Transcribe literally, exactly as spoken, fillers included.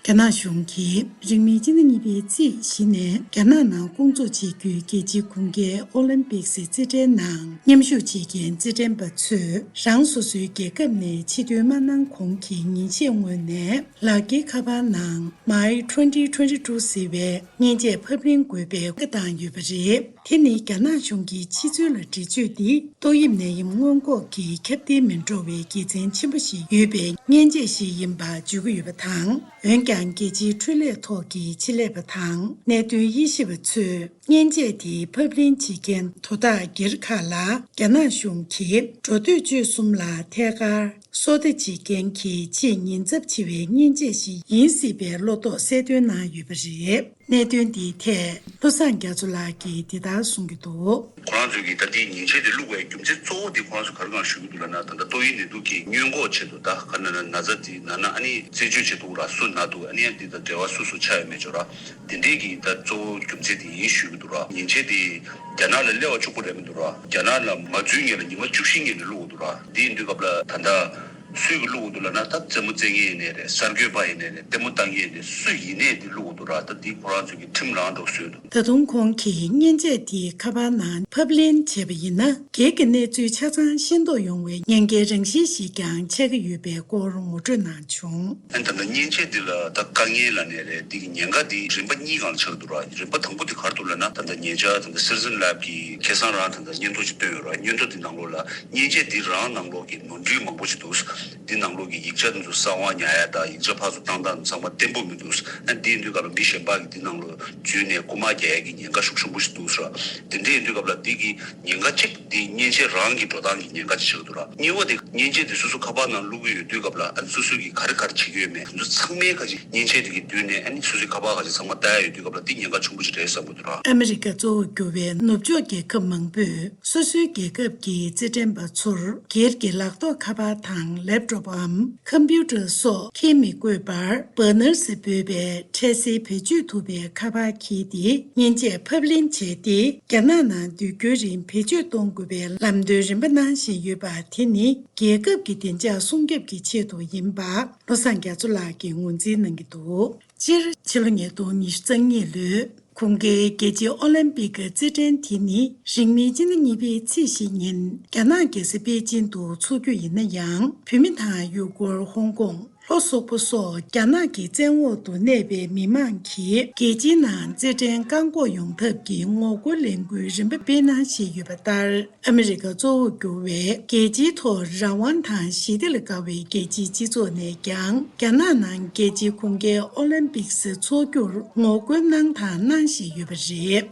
རྒྱ་ནག་གཞུང་གིས་རིང་མིན་སྤྱི་ཟླ་གཉིས་པའི་ཚེས་བཞི་ནས་རྒྱ་ནག་ནང་སྐོང་ཚོགས་བྱེད་རྒྱུའི་རྒྱལ་སྤྱིའི་ཁུངས་སྐྱེལ་ཨོ་ལིམ་པིག་སི་རྩེད་འགྲན་ནང་མཉམ་ཞུགས་བྱེད་མཁན་རྩེད་འགྲན་པ་ཚོས་རང་སོ་སོའི་རྒྱལ་ཁབ་ནས་ཕྱིར་ཐོན་མ་གནང་གོང་གི་ཉིན་ཤས་སྔོན་ནས་ལག་འཁྱེར་ཁ་པར་ནང་My twenty twenty-two ཟེར་བའི་མཉེན་ཆས་ཕབ་ལེན་དགོས་པའི་བཀའ་བཏང་ཡོད་པ་རེད། དེ་ནི་རྒྱ་ནག་གཞུང་གི་ཕྱི་ཚུལ་ལ་འགྲེལ་བརྗོད་འདི་ཏོག་དབྱིབས་ནད་ཡམས་སྔོན་འགོག་གི་ཁྱབ་གདལ་མི་འགྲོ་བའི་དགེ་མཚན་ཆེན་པོ་ཞིག་ཡོད་པའི་མཉེན་ཆས་ཤིག་ཡིན་པ་བརྗོད་ཀྱི་ཡོད་པ་དང་། འོན་ཀྱང་རྒྱལ་སྤྱིའི་འཕྲུལ་ལས་ཐོག་གི་ཆེད་ལས་པ་དང་གནད་དོན་དབྱེ་ཞིབ་པ་ཚོས་མཉེན་ཆས་དེ་ཕབ་ལེན་བྱེད་མཁན་དོ་བདག་སྒེར་ཁག་ལ་རྒྱ་ནག་གཞུང་གིས་འགྲོ་སྡོད་སྤྱོད་གསུམ་ལ་ཐད་ཀར་སོ་ལྟ་བྱེད་མཁན་གྱི་ཆེས་ཉེན་ཚབས་ཆེ་བའི་མཉེན་ཆས་ཤིག་ཡིན་སྲིད་པའི་བློ་དོགས་གསལ་སྟོན་གནང་ཡོད་པ་རེད། གནད་དོན་འདིའི་ཐད་བློ་བཟང་རྒྱ་མཚོ་ལགས་ཀྱིས་འདི་ལྟར་གསུང་གི་འདུག་ཁོ་རང་ཚོས་ཀྱིས་ད་ལྟའི་མཉེན་ཆས་དེ་བླུགས་པའི་རྒྱུ་མཚན་གཙོ་བོ་དེ་ཁོ་རང་ཚོས་ག་རེ་གང་ཞུ་གི་འདུག་ལབ་ན། ད་ལྟ་ཏོག་དབྱིབས་ནད་དུག་གི་སྔོན་འགོག་ཆེད་དུ། ད་ག་ན་ན་ན་ཚ་དེ་ན་ན་ཨ་ནི་རྩད་གཅོད་བྱེད་ཐུབ་ར། སུ་ན་འདུག་ཨ་ནི་ཡང་དེ་དང་འབྲེལ་བ་སུ་སུ་ཆགས་ཡོད་མེད་ཅོ་ར། དེ་འདྲས་ཀྱི་ད་གཙོ་བོ་རྒྱུ་མཚན་དེ་ཡིན་ཞུ་གི་འདུག་ར། མཉེན་ཆས་དེ་རྒྱ་ནག་ལ་སླེབས་པ་གཅིག་པོ་རེད་མི་འདུག་ར། རྒྱ་ནག་ལ་མ་འཛུལ་སྔོན་ལ་ཉི་མ་བཅུ་བཞི་སྔོན་ནས་བླུགས་འདུག་ར། དེ་ཡིན་དུས་སྐབས་ལ་ད་ལྟ་སུས་ཀྱིས་བླུགས་འདུག་ལབ་ན། ད་རྩེད་མོ་རྩེ་མཁན་ཡིན་ནའི་རེད། གསར་འགོད་པ་ཡིན་ནའི་རེད། ལྟད་མོ་ལྟ་མཁན་ཡིན་ནའི་སུ་ཡིན་ནའི་དེ་བླུགས་འདུག་ར། ད་དེ་ཁོ་རང་ཚོ་གི་ཁྲིམས་རང་འགྲོ་བཟོས་འདུག་ད་དུང་ཁོང་གིས་མཉེན་ཆས་དེའི་ཁ་པར་ནང་ཕབ་ལེན་བྱས་པ་ཡིན་ན། སྒེར་གྱི་གནས་ཚུལ་ཆ་ཚང་ཤེས་རྟོགས་ཡོང་བའི་ཉེན་ཁའི་རང་བཞིན་ཞིག་ཀྱང་ཆགས་ཀྱི་ཡོད་པའི་སྐོར་ངོ་སྤྲོད་གནང་བྱུང་། ཨ་ནི་ད་ལྟ་མཉེན་ཆས་འདི་ལ་ད་དཀའ་ངལ་ལབ་ནའི་རེད། འདི་གི་ཉེན་ཁ་འདི་རིམ་པ་གཉིས་སྒང་ལ་ཆགས་འདུག་ར། རིམ་པ་དང་པོ་འདི་ག་རེ་འདུག་ལབ་ན། ད་ལྟ་ཉེ་ཆར་ད་ལྟ་སྲིད་འཛིན་ལགས་ཀྱིས་ཁ་སང་རང་ད་ལྟ་སྙན་ཐོ་ཅིག་བཏོན་ཡོད་ར། སྙན་ཐོ་འདི་ནང་ལོགས་ལ་མཉེན་ཆས་འདི་རང་ནང་ལོགས་ཀྱི་ནོར་འཁྲུལ་མང་པོ་ཞིག་འདུག་འདི་ནང་ལོགས་ཀྱི་ཡིག་ཆ་འདི་ཚོ་གསང་བ་ཉར་ཡ་དང་ཡིག་ཆ་ཕར་ཚུར་བཏང་སྟངས་ཚང་མ་བརྟན་པོ་མི་འདུག་ཨ་འདི་ཡིན་དུས་སྐབས་ལ་མི་གཞན་པ་གིས་འདི་ནང་ལོགས་འཛུལ་ནས་རྐུ་མ་རྒྱག་ཡ་གི་ཉེན་ཁ་ཤུགས་ཆེན་པོ་ཞིག་འདུག་ཟེར་བ། དེ་འདྲ་ཡིན་དུས་སྐབས་ལ་འདི་གི་ཉེན་ཁ་གཅིག་འདི་མཉེན་ཆས་རང་གི་འགྲོ་སྟངས་ཀྱི་ཉེན་ཁ་ཅིག་ཆགས་འདུག་ར། གཉིས་པ་དེ་མཉེན་ཆས་དེ་སོ་སོ་ཁ་པར་ནང་བླུག་གི་ཡོད་དུས་སྐབས་ལ་ཨ་སོ་སོ་གིས་ག་རེ་ག་རེ་བྱེད་ཀྱི་ཡོད་མེད་དེ་ཚོ་ཚང་མའི་ཁ་ཅིག་མཉེན་ཆས་དེ་གི་མདུན་ནས་ཨ་ནི་སོ་སོའི་ཁ་པར་ཁ་ཅིག་ཚང་མ་ལྟ་ཡ་ཡོད་དུས་སྐབས་ལ་འདི་ཉེན་ཁ་ཆེན་པོ་ཅིག་རེད་བསམ་གྱི་འདུག་ར། ཨ་མི་རི་ཀ་གཙོ་བོར་གྱུར་བའི་ནུབ་ཕྱོགས་རྒྱལ་ཁབ་མང་པོས་སོ་སོའི་རྒྱལ་ཁབ་ཀྱི་རྩེད་འགྲན་པ་ཚོར་སྒེར་གྱི་ལག་ཐོགས་ཁ་པར་དང་ལེབ་ཀྲོབ་བམ་ཁམ་པུ་ཊར་སོགས་འཁྱེར་མི་དགོས་པར་བར་ནར་ཟེར་འབོད་པའི་འཕྲལ་སེལ་བེད་སྤྱོད་ཐུབ་པའི་ཁ་པར་འཁྱེར་ཏེ་མཉེན་ཆས་ཕབ་ལེན་བྱས་ཏེ། རྒྱ་ནག་ནང་སྡོད་རྒྱུའི་རིང་བེད་སྤྱོད་གཏོང་དགོས་པའི་ལམ་སྟོན་རིམ་པ་གནང་བཞིན་ཡོད་པ་དེ་ནི་རྒྱལ་ཁབ་ཀྱི་བདེ་འཇགས་སྲུང་སྐྱོབ་ཀྱི་ཆེད་དུ་ཡིན་པ་བློ་བཟང་རྒྱ་མཚོ་ལགས་ཀྱིས་ངོས་འཛིན་གནང་གི་འདུག་སྤྱིར་ཕྱི་ལོ་ཉིས་སྟོང་ཉི་ཤུ་རྩ་གཉིས་ལོའི་ཁུངས་སྐྱེལ་རྒྱལ་སྤྱིའི་ཨོ་ལིམ་པིག་རྩེད་འགྲན་དེ་ནི་རིང་མིན་སྤྱི་ཟླ་གཉིས་པའི་ཚེས་བཞི་ཉིན་རྒྱ་ནག་རྒྱལ་ས་པེ་ཅིན་དུ་འཚོགས་རྒྱུ་ཡིན་ན་ཡང་། བོད་མི་དང་ཡུ་གུར། ཧོང་ཀོང་། ལྷོ་སོག་པོ་སོགས་རྒྱ་ནག་གི་བཙན་འོག་ཏུ་གནས་པའི་མི་མང་གིས་རྒྱལ་སྤྱིའི་ནང་རྩེད་འགྲན་བཀག་འགོག་ཡོང་ཐབས་ཀྱི་ངོ་རྒོལ་ལས་འགུལ་རིམ་པ་སྤེལ་གནང་བཞིན་ཡོད་པ་ལྟར། ཨ་མི་རི་ཀ་གཙོ་བོར་གྱུར་བའི་རྒྱལ་སྤྱིའི་ཐོག་རང་དབང་དང་ཞི་བདེ་ལ་དགའ་བའི་རྒྱལ་སྤྱིའི་སྤྱི་ཚོགས་ནས་ཀྱང་རྒྱ་ནག་ནང་རྒྱལ་སྤྱིའི་ཁུངས་སྐྱེལ་ཨོ་ལིམ་པིག་སི་འཚོགས་རྒྱུར་ངོ་རྒོལ་གནང་དང་གནང་བཞིན་ཡོད་པ་རེད།